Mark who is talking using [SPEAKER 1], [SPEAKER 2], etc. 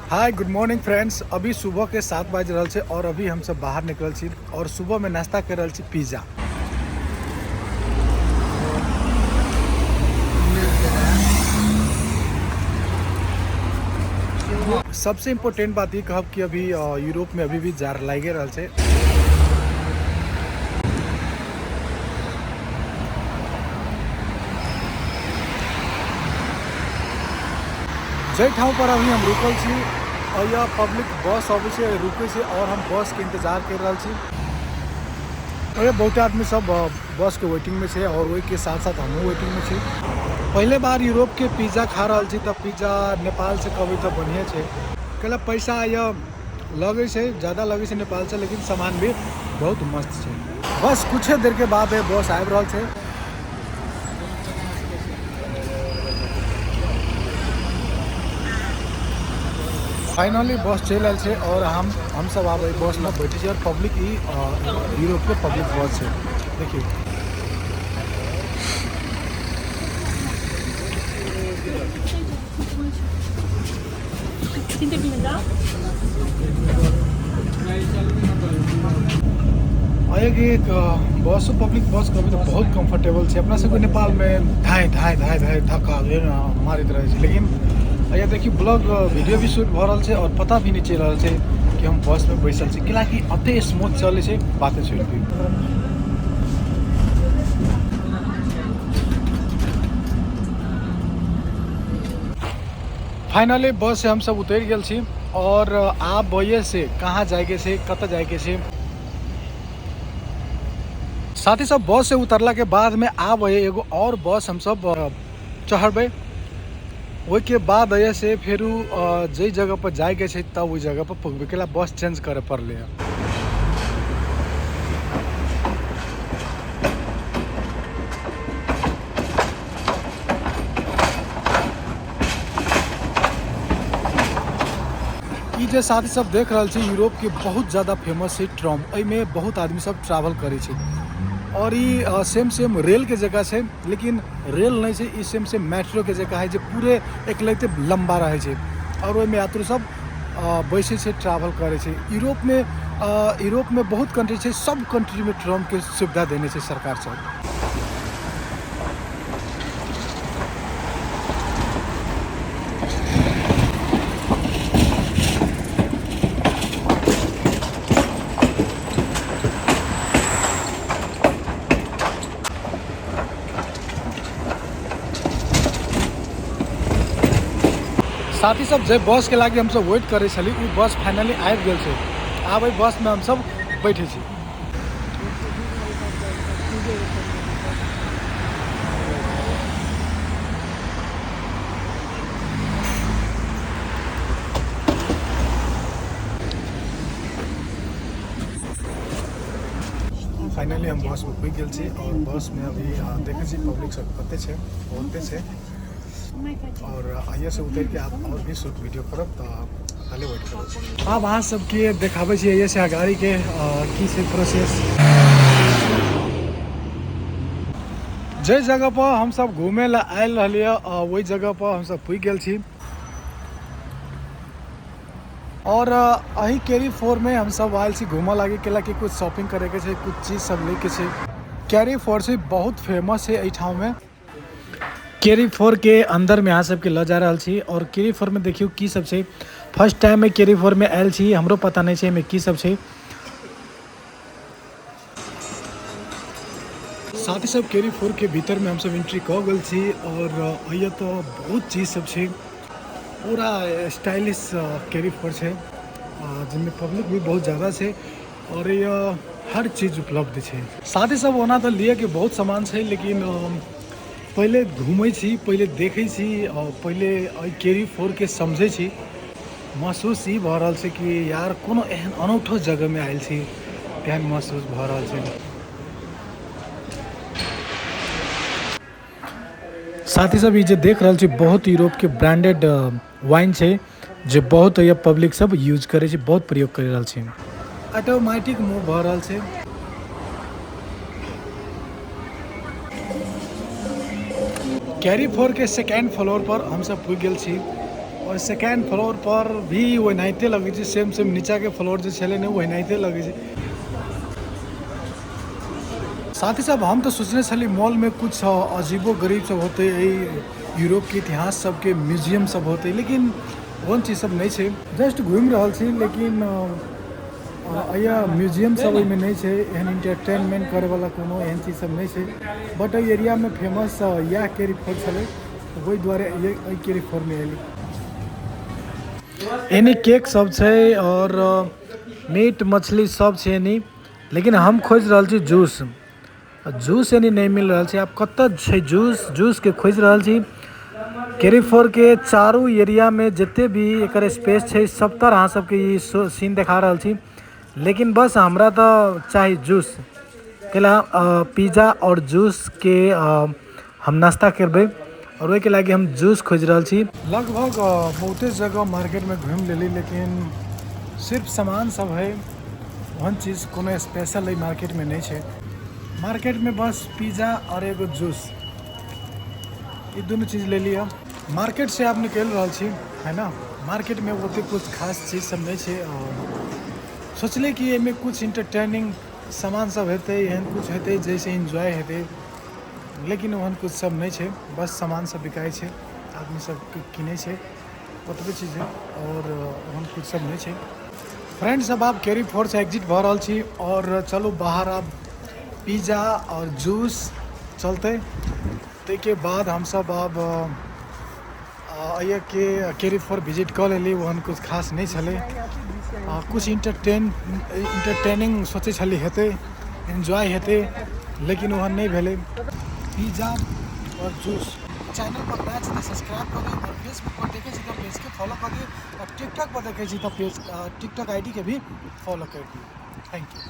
[SPEAKER 1] Hi good morning friends. अभी सुबह के 7 बाजि रहल छै और अभी हम सब बाहर निकलल छी और सुबह में नाश्ता कर रहल छी पिज्जा। सबसे इम्पोर्टेंट बात ई कहब कि अभी यूरोप में अभी भी जार लागे रहल छै। जाहि ठाम पर अभी हम रुकल छी यह पब्लिक बस अबै छै, रुकै छै और हम बस के इंतजार कर रहल छी। और बहुत आदमी सब बस के वेटिंग में छै और ओहि के साथ साथ हमहूँ वेटिंग में छी। पहले बार यूरोप के पिज्जा खा रहल छी तऽ पिज्जा नेपाल से कहबै तऽ बढ़िया छै। कैला पैसा यह लगै छै, ज़्यादा लगै छै नेपाल से, लेकिन सामान भी बहुत मस्त छै। बस कुछ देर के बाद बस आबि रहल छै। फाइनली बस चलि आयल छै और हम सब आब एहि बस में बैठे छी और पब्लिक ई यूरोप के पब्लिक बस छै। देखियौ एक बस पब्लिक बस कभी तो बहुत कंफर्टेबल छै। अपना सबके नेपाल में धाय धाय धाय धाय धक्का मारैत रहै छै, लेकिन यहाँ देखियौ ब्लॉग वीडियो भी शूट भऽ रहल छै और पता भी नहीं चलि रहल छै कि हम बस में बैसल छी, कैलाकि एते स्मूथ चलै छै, बाते छोड़ि दियौ। फाइनली बस से हम सब उतरि गेल छी और आब बइए से कहाँ जाइके छै, कतऽ जाइके छै। साथी सब बस से उतरला के बाद में आब एगो और बस हम सब चढ़बै, ओहिके बाद अय से फेरू जाहि जगह पर जाइके छै तब ओहि जगह पर पुगबै, कैला बस चेंज करे पड़लै हँ। ई जे साथी सब देख रहल छी यूरोप के बहुत ज़्यादा फेमस छै ट्राम। एहिमे बहुत आदमी सब ट्रैवल करै छै और ई सेम सेम रेल के जगह छै, लेकिन रेल नहीं छै, ई सेम सेम मेट्रो के जगह है जे पूरे एकलैते लंबा रहै छै और ओहिमे यात्री सब बैसै छै, ट्रैवल करै छै। यूरोप में बहुत कंट्री छै, सब कंट्री में ट्राम के सुविधा देने छै सरकार सब। साथी सब जे बस के लागी हम सब वेट करे छली उ बस फाइनली आबि गेल छै। आब एहि बस में हम सब बैठे छी। फाइनली हम बस में पुगि गेल छी और बस में अभी देखै छी पब्लिक सब कते छै, बहुते छै। और आइए से उतर के आप और भी शूट वीडियो करब तो पहले वेट करू। आब अहाँ सबके देखाबै छी आइए से गाड़ी के की छै प्रोसेस। जे जगह पर हम सब घूमे ला आयल रहलियै वही जगह पर हम सब पुगि गेल छी और अही कैरी फोर में हम सब आयल छी घूमऽ लागी, कैला कि कुछ शॉपिंग करे के छै, कुछ चीज सब ले के छै। कैरी फोर से बहुत फेमस है एहि ठाम में। कैरी फोर के अंदर में अहाँ सबके लऽ जा रहल छी और कैरी फोर में देखियौ की सब छै। फर्स्ट टाइम में कैरी फोर में आयल छी, हमरो पता नहीं छै एहिमे की सब छै। साथी सब कैरी फोर के भीतर में हम सब एंट्री कऽ गेल छी और अइया तो बहुत चीज सब छै, पूरा स्टाइलिश कैरी फोर छै जिनमें पब्लिक भी बहुत ज़्यादा छै और यह हर चीज उपलब्ध छै। साथी सब ओना तऽ लिए के बहुत सामान छै, लेकिन पहिले घूमै छी, पहिले देखै छी और पहिले एहि कैरी फोर के समझै छी। महसूस ई भऽ रहल छै कि यार कोनो एहन अनूठो जगह में आयल छी, तेहन महसूस भऽ रहल छै। साथी सब ई जे देख रहल छी बहुत यूरोप के ब्रांडेड वाइन छै जे बहुत ये पब्लिक सब यूज करे छै, बहुत प्रयोग कर रहल छै। ऑटोमेटिक मूव भऽ रहल छै। कैरी फोर के सेकेंड फ्लोर पर हम सब पुगि गेल छी और सेकेंड फ्लोर पर भी ओनाहिते लगै छै, सेम सेम नीचाके फ्लोर जे छलै ने ओनाहिते लगै छै। साथी सब, हम तऽ सोचने छली मॉलमे कुछ अजीबो गरीब सब होतै, एहि यूरोपके इतिहास सबके म्यूजियम सब होतै, लेकिन ओहन चीज सब नहि छै। जस्ट घुमि रहल छी, लेकिन एहिया म्यूजियम सब ओहिमे नहि छै, एहन इंटरटेनमेंट करैवला कोनो एहन चीज सब नहि छै। बट एहि एरियामे फेमस इएह कैरीफोर छलै, ओहि दुआरे एहि कैरीफोरमे एली। एनी केक सब छै और मीट मछली सब छै एनी, लेकिन हम खोजि रहल छी जूस। जूस एनी नहि मिल रहल छै। आब कतऽ छै जूस? जूसके खोजि रहल छी। कैरीफोरके चारू एरियामे जते भी एकर स्पेस छै सबतर अहाँ सबके ई सीन देखा रहल छी, लेकिन बस हमरा तऽ चाही जूस। कैला पिज्जा और जूसके हम नाश्ता करबै और ओहिके लागि हम जूस खोजि रहल छी। लगभग बहुते जगह मार्केटमे घुमि लेली, लेकिन सिर्फ सामान सब है, ओहन चीज कोनो स्पेशल एहि मार्केटमे नहि छै। मार्केटमे बस पिज्जा और एगो जूस, ई दुनू चीज ले लिअ। मार्केट से आब निकलि रहल छी, है ना। मार्केटमे ओते कुछ खास चीज सब नहि छै। सोचली कि एहिमे कुछ इंटरटेनिंग सामान सब हेतै, एहन कुछ हेतै जैसे एन्जॉय हेतै, लेकिन ओहन कुछ सब नहि छै। बस सामान सब बिकाइ छै, आदमी सब किनै छै, ओतबे चीज है और ओहन कुछ सब नहि छै। फ्रेंड सब, आब कैरीफोर से एग्जिट भऽ रहल छी और चलू बाहर, आब पिज्जा और जूस चलतै। ताहिके बाद हमसब आब एहिके कैरीफोर विजिट कऽ लेली। ओहन कुछ खास नहि छलै। कुछ इंटरटेनिंग सोचै छली हेतै, एन्जॉय हेतै, लेकिन ओहन नहि भेलै। पिज्जा और जूस। चैनल पर नया छी तऽ सब्सक्राइब कऽ दियौ और फेसबुक पर देखै छी तऽ पेजके फॉलो कऽ दियौ और टिकटॉक पर देखै छी तऽ पेज टिकटॉक आईडी के भी फॉलो कर दियौ। Thank you.